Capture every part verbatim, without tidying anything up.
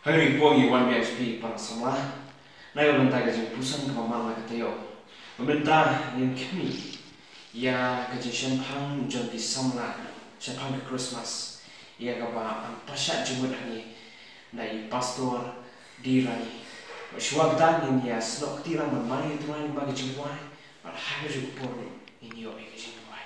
Hynrei poi wan biang sha phi para samla. Na ïa bynta ka jingpuson kaba man la ka taïew. Ba mynta ngin khmih ïa ka jingshemphang jong ki samla, shemphang ka Christmas. Ïa kaba am pashat jingmut hangne da i Pastor D. Rani. Shuwa kata ngin ïa snoh kti lang ban mane ïa u Trai lyngba ka jingduwai. Bad ha kajuh ka por ngin ïoh ïa ka jingduwai.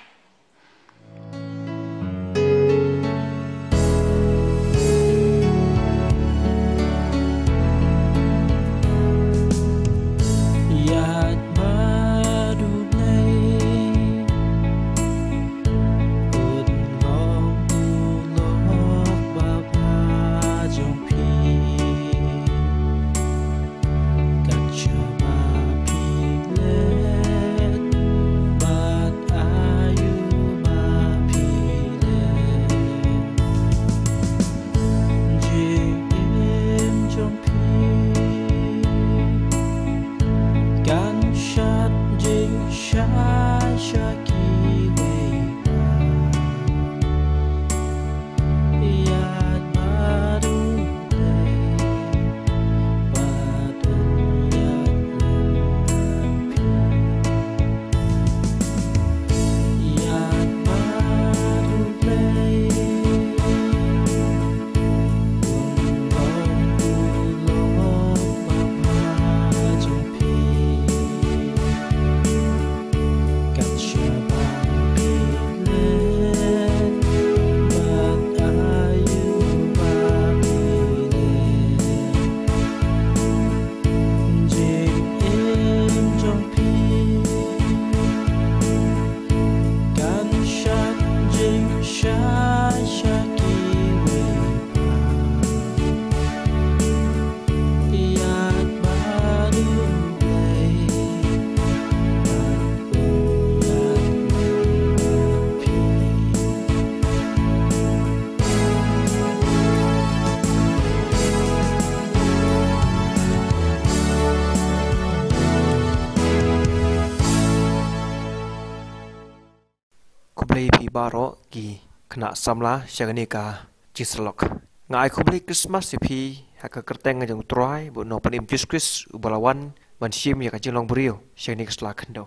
Khublei phi baroh ki khynnah samla sha kane ka jingsyllok. Nga ai khublei Christmas ïa phi ha ka kyrteng jong u Trai bad u Nongpynim Jisu Khrist uba la wan ban shim ïa ka jinglong briew sha kane ka sla khyndew.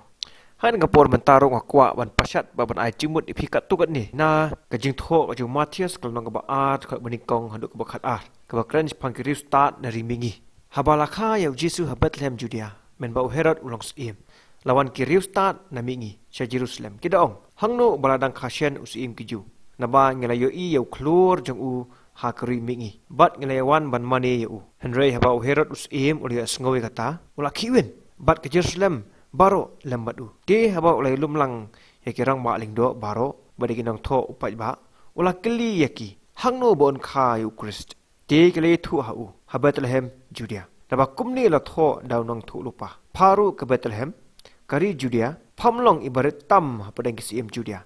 Ha kane ka por mynta ruh nga kwah ban pashat bad ban ai jingmut ïa phi katto katne na ka jingthoh ka jong u Mathaios ka lynnong kaba ar, dkhot ba nyngkong haduh kaba khatar, kaba kren shaphang ki riewstad na ri mihngi. Haba la kha ïa u Jisu ha Bethlehem Judia, mynba u Herod u long syiem, la wan ki riewstad na mihngi sha Jerusalem, ki da ong, hangno ba la dang kha shen u syiem ki Jiw? Naba ngi la ïohi ïa u khlur jong u ha ka ri mihngi, bad ngi la ïa wan ban mane ïa u. Hynrei haba u Herod u syiem u la ïohsngew ïa kata, u la khihwin, bad ka Jerusalem baroh lem bad u. Te haba u la ïalum lang ïa ki rangbah lyngdoh baroh bad ïa ki nongthoh u paidbah, u la kylli ïa ki, hangno ba yn kha ïa u Khrist? Te ki la ïathuh ha u, ha Bethlehem Judia. Naba kumne la thoh da u nongthoh lypa, pha ruh ka Bethlehem, ka ri Judia, pham long i barit tam hapdeng ki syiem Judia.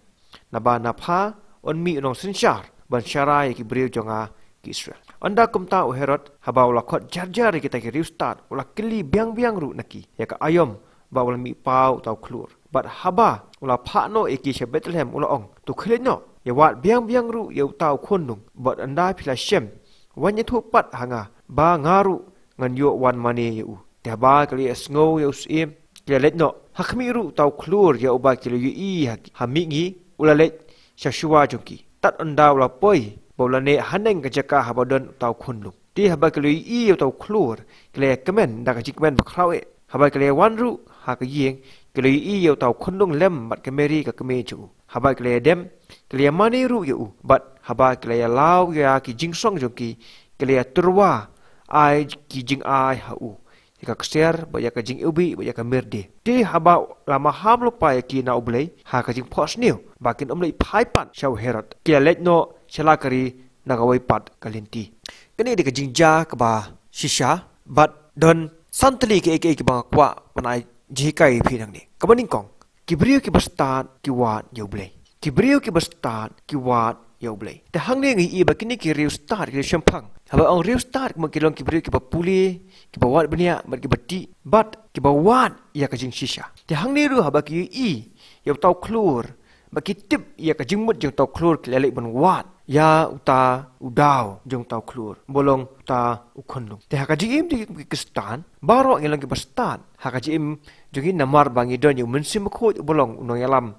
Naba na pha yn mih u nongsynshar ban sharai ïa ki briew jong nga ki Israel. Ynda kumta u Herod, haba u la khot jar jar ïa kita ki riewstad, u la kylli biang biang ruh na ki ïa ka aïom ba u la mih paw uta u khlur. Bad haba u la phah noh ïa ki sha Bethlehem, u la ong, to khie leit noh, ïa wad biang biang ruh ïa uta u khunlung, bad ynda phi la shem, wan ïathuh pat ha nga ba nga ruh ngan ïoh wan mane ïa u. Te haba ki la ïohsngew ïa u syiem, ki la leit noh. Ha khmih ruh uta u khlur ïa uba ki la ïohi ha, ha mihngi, u la leit sha shuwa jong ki. Tad ynda u la poi ba u la neh haneng ka jaka haba don uta u khunlung. Te haba ki la ïohi ïa uta u khlur, ki la ïakmen da ka jingkmen bakhraw eh. Haba ki la ïawan ruh ha ka ïing, ki la ïohi ïa uta u khunlung lem bad ka Mari ka kmie jong u. Haba ki la ïadem, ki la ïamane ruh ïa u. Bad haba ki la ïalaw ïa ki jingsong jong ki, ki la ïatyrwa ai ki jingai ha u, ïa ka ksiar bad ïa ka jingiwbih bad ïa ka myrde. Te haba la maham lypa ïa ki na U Blei ha ka jingphohsniew ba kin ym leit phai pat sha u Herod, ki la leit noh sha la ka ri na kawei pat ka lynti. Kane dei ka jingjia kaba shisha, bad don san tylli kiei kiei kiba nga kwah ban ai jinghikai ïa phi nangne. Kaba nyngkong, ki briew kiba stad ki wad ïa U Blei. Ki briew kiba stad ki wad ïa U Blei. Te hangne ngi ïohi ba kine ki riewstad, ki riewshemphang, haba ong riewstad, kumba ki long ki briew kiba pule, kiba wad bniah bad kiba tih, bad kiba wad ïa ka jingshisha. Te hangne ruh haba ki ïohi ïa uta u khlur, ba ki tip ïa ka jingmut jong uta u khlur, ki la leit ban wad ïa uta u daw jong uta u khlur, ba long uta u khunlung. Te ha ka jingim jong ngi kum ki Khristan baroh ngi long kiba stad ha ka jingim jong ngi namar ba ngi don ïa u Mynsiem Bakhuid uba long u nongïalam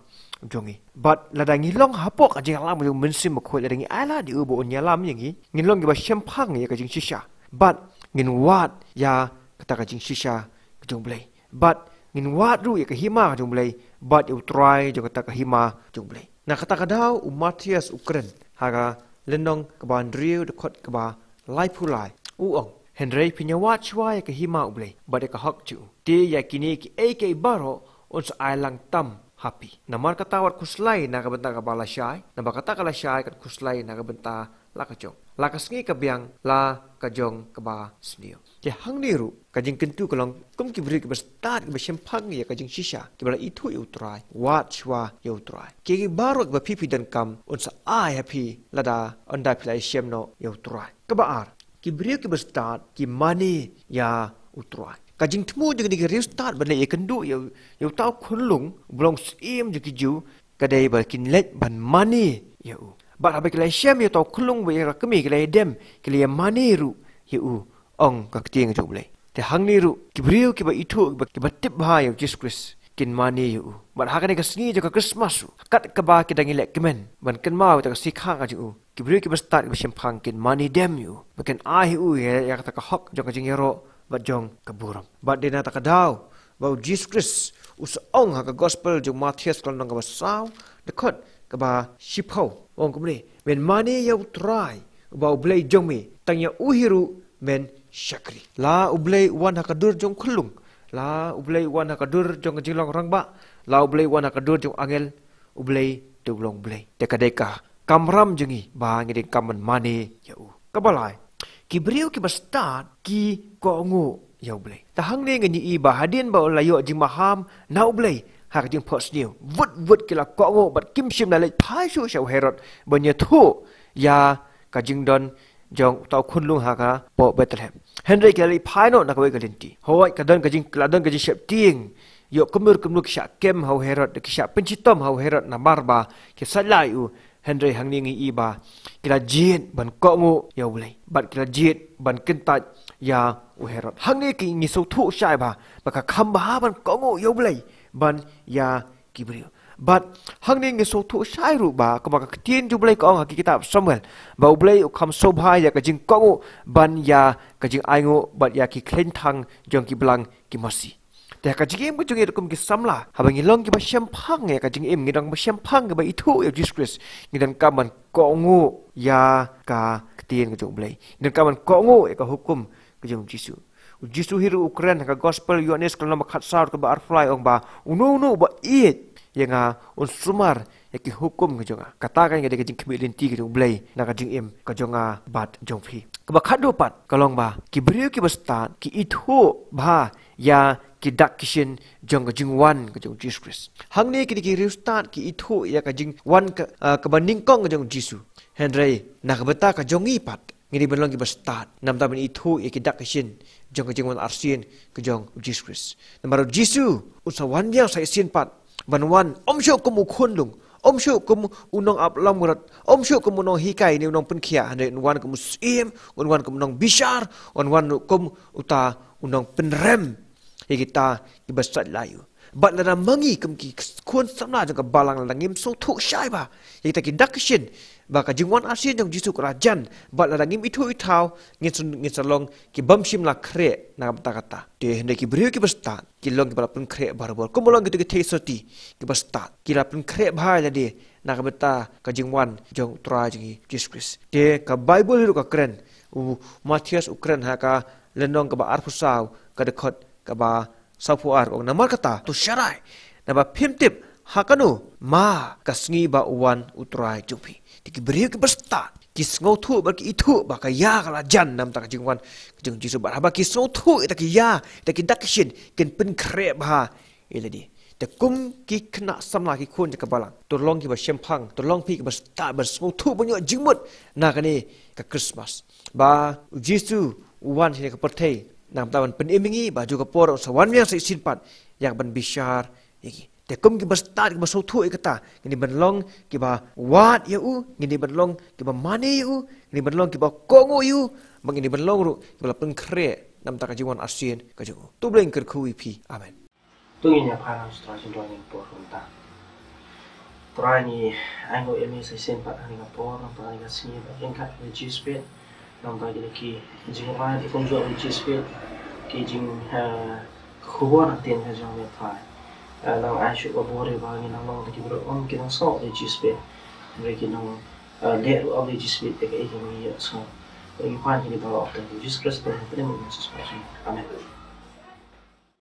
jong ngi. Bad lada ngi long hapoh ka jingïalam jong u Mynsiem Bakhuid, lada ngi ailad ïa u ba un ïalam ïa ngi, ngin long kiba shemphang ïa ka jingshisha. Bad ngin wad ïa kata ka jingshisha ka jong U Blei. Bad ngin wad ruh ïa ka hima ka jong U Blei, bad ïa U Trai jong kata ka hima jong U Blei. Na kata ka daw u Mathaios u kren ha ka lynnong kaba hynriew, dkhot kaba laiphew lai. U ong, hynrei phin ïa wad shuwa ïa ka hima U Blei bad ïa ka hok jong u, te ïa kine kiei kiei baroh un sa ai lang tam ha phi. Namar kata wat khuslai na ka bynta kaba lashai, namar kata ka lashai kan khuslai na ka bynta la ka jong, la ka sngi ka biang, la ka jong kaba sniew. Te hangne ruh ka jingkyntu ka long kum ki briew kiba stad, kiba shemphang ïa ka jingshisha, kiba la ithuh ïa U Trai, wad shuwa ïa U Trai. Kiei kiei baroh kiba phi phi donkam un sa ai ha phi lada ynda phi la ïashem noh ïa U Trai. Kaba ar, ki briew kiba stad ki mane ïa U Trai. Ka jingthmu jong kine ki riewstad ban leit ïakynduh ïa, ïa uta u khunlung uba long u syiem jong ki Jiw, ka dei ba kin leit ban mane ïa u. Bad haba ki la ïashem ïa uta u khunlung bad ïa la ka kmie, ki la ïadem, ki la ïamane ruh ïa u, ong ka ktien ka jong U Blei. Te hangne ruh ki briew kiba ithuh, kiba, kiba tip bha ïa U Jisu Khrist kin mane ïa u. Bad ha kane ka sngi jong ka Khristmas ruh, kat kaba ki dang ïaleh kmen ban kynmaw ïa ka sngi kha ka jong u, ki briew kiba stad, kiba shemphang kin mane dem ïa u, ba kin ai ïa u ïa, ïa kata ka hok jong ka jingïaroh bad jong ka burom. Bad dei na kata ka daw ba U Jisu Khrist u sa ong ha ka Gospel jong u Mathaios ka lynnong kaba saw, dkhot kaba shiphew, u ong kumne, men mane ïa U Trai uba U Blei jong me, tang ïa u hi ruh men shakri. La U Blei u wan ha ka dur jong u khunlung, la U Blei u wan ha ka dur jong ka jinglong rangbah, la U Blei u wan ha ka dur jong u angel, U Blei te u long U Blei. Te ka dei ka kamram jong ngi ba ngi donkam ban mane ïa u. Kaba lai, ki briew kiba stad ki kohnguh ïa U Blei. Te hangne ngin ïohi ba hadien ba u la ïoh jingmaham na U Blei ha ka jingphohsniew, wut wut ki la kohnguh bad kim shym la leit phai shuh sha u Herod ban ïathuh ïa ka jingdon jong uta u khunlung ha ka poh Bethlehem. Hynrei ki la leit phai noh na kawei ka lynti. Hooid, ka don ka jing, ka la don ka jingsheptieng. Ïoh kumno kumno ki shah kem ha u Herod, ki shah pynshitom ha u Herod namar ba ki satlak ïa u. Hynrei hangne ngi ïohi ba ki la jied ban kohnguh ïa U Blei, bad ki la jied ban kyntait ïa u Herod. Hangne ki, ngi sngewthuh shai ba, ba ka kham bha ban kohnguh ïa U Blei ban ïa ki briew. Bad hangne ngi sngewthuh shai ruh ba, kumba ka ktien jong U Blei ka ong ha ki kitab Samuel, ba U Blei u kham sngewbha ïa ka jingkohnguh ban ïa ka jingainguh bad ïa ki khlieng thang jong ki blang ki masi. Te ha ka jingim ka jong ngi ruh kum ki samla, haba ngi long kiba shemphang ïa ka jingim, ngi long ba shemphang, kiba ithuh ïa U Jisu Khrist, ngi donkam ban kohnguh ïa ka ktien ka jong U Blei. Ngi donkam ban kohnguh ïa ka hukum ka jong U Jisu. U Jisu hi ruh u kren ha ka Gospel Ïoannis ka lynnong ba khatsaw, dkhot ba arphew lai, ong ba uno uno uba ïeit ïa nga un sumar ïa ki hukum ka jong nga. Kata ka dei ka jingkhmih lynti ka jong U Blei na ka jingim ka jong nga bad jong phi. Kaba khatduh pat ka long ba ki briew kiba stad ki ithuh bha ïa ki dak ki shin jong ka jingwan ka jong U Jisu Khrist. Hangne kine ki riewstad ki ithuh ïa ka jingwan ka, ah, kaba nyngkong ka jong U Jisu. Hynrei na ka bynta ka jong ngi pat, ngi dei ban long kiba stad, namar ban ithuh ïa ki dak ki shin jong ka jingwan arsien ka jong U Jisu Khrist. Namar U Jisu un sa wan biang sa shisien pat, ban wan ym shuh kum u khunlung, ym shuh kum u nongap lamgrot, ym shuh kum u nonghikai ne u nongpynkhiah, hynrei un wan kum u syiem, un wan kum u nongbishar, un wan kum uta u nongpynrem ïa kita kiba satlak ïa u. Bad lada ma ngi kum ki khun samla jong ka balang, lada ngim sngewthuh shai bha ïa kita ki dak ki shin, ba ka jingwan arsien jong U Jisu ka la jan, bad lada ngim ithuh ithaw, ngin sa, ngin sa long ki bym shym la khreh na ka bynta kata. Te hynrei ki briew kiba stad ki long kiba la pynkhreh barabor, kumba long kito ki theisotti sotti kiba stad, ki la pynkhreh bha ïa lade na ka bynta ka jingwan jong U Trai jong ngi U Jisu Khrist. Te ka Baibl hi ruh ka kren, u Mathaios u kren ha ka lynnong kaba arphew saw, ka dkhot kaba sawphew ar, ong, namar kata to sharai, naba phim tip ha kano ma ka sngi ba u wan U Trai jong phi. Te ki briew kiba stad ki sngewthuh bad ki ithuh ba ka ïa ka la jan namar ka jingwan ka jong U Jisu, bad haba ki sngewthuh ïa kita ki ïa, ïa kita ki dak ki shin, kin pynkhreh bha ïa lade. Te kum ki khynnah samla, ki khun jong ka balang, to long kiba shemphang, to long phi kiba stad ban sngewthuh ban ïoh jingmut na kane ka Khristmas, ba U Jisu u wan shane ka pyrthei na ka bynta ban pynim ïa ngi, ba ha ka por un sa wan biang sa shisien pat ïa kaban bishar ïa ngi. Te kum kiba stad, kiba sngewthuh ïa kata, ngin ïa ban long kiba wad ïa u, ngin ïa ban long kiba mane ïa u, ngin ïa ban long kiba kohnguh ïa u, bad ngin ïa ban long ruh kiba la pynkhreh na ka bynta ka jingwan arsien ka jong u. To U Blei un kyrkhu ïa phi. Amen. To ngin ïa pan ha U Trai jingduwai ha kane ka por. Trai, ngi ainguh ïa me sa shisien pat ha kane ka por, namar ha kane ka sngi ba ryngkat bad U Jisu Khrist, namar ki la ki jingrai ba kumjuh U Jisu Khrist, ki jing, eh, ka khubor ktien ka jong me Trai. Eh, nang ai shuh ba bor ïa ba ngin nang long ki briew ong ki nang sngewbha ïa U Jisu Khrist, hynrei ki nang, eh, leh ruh ong ïa U Jisu Khrist ïa kaei kaba ngi ïohsngew. Ngi pan kine baroh ha U Jisu Khrist, ba ngi pynlong ïa U Jisu Khrist. Amen.